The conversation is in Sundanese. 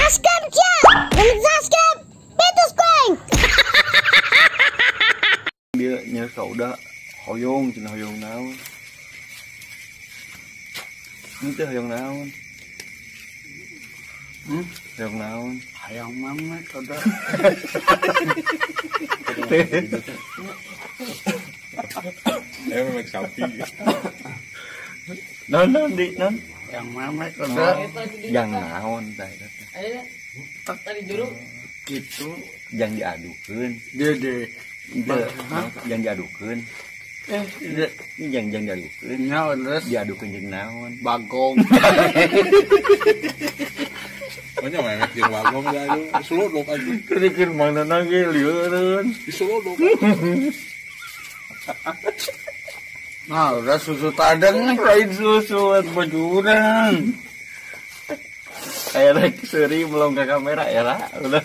Subscribe cia. Subscribe. Petus kueng. Dia nyerka udah hoyong cenah hoyong naon. Henteu hoyong naon. Hoyong naon? Hayang mama kada. Memek sapi. Non non di non. Yang mama kada. Yang naon tah eta teh. Tadi juru gitu jang diadukeun. Dede. Jang diadukeun. Ini jang diadukeun. Nya terus diadukeun jeung naon? Bagong. Pokoknya memek jeung bagong da aduh disuluduk atuh. Keur manana ge lieureun. Disuluduk. Nah, udah susu tadeng nih. Lain susu bajuran. Kayak rek seuri melong ke kamera ya lah. Udah.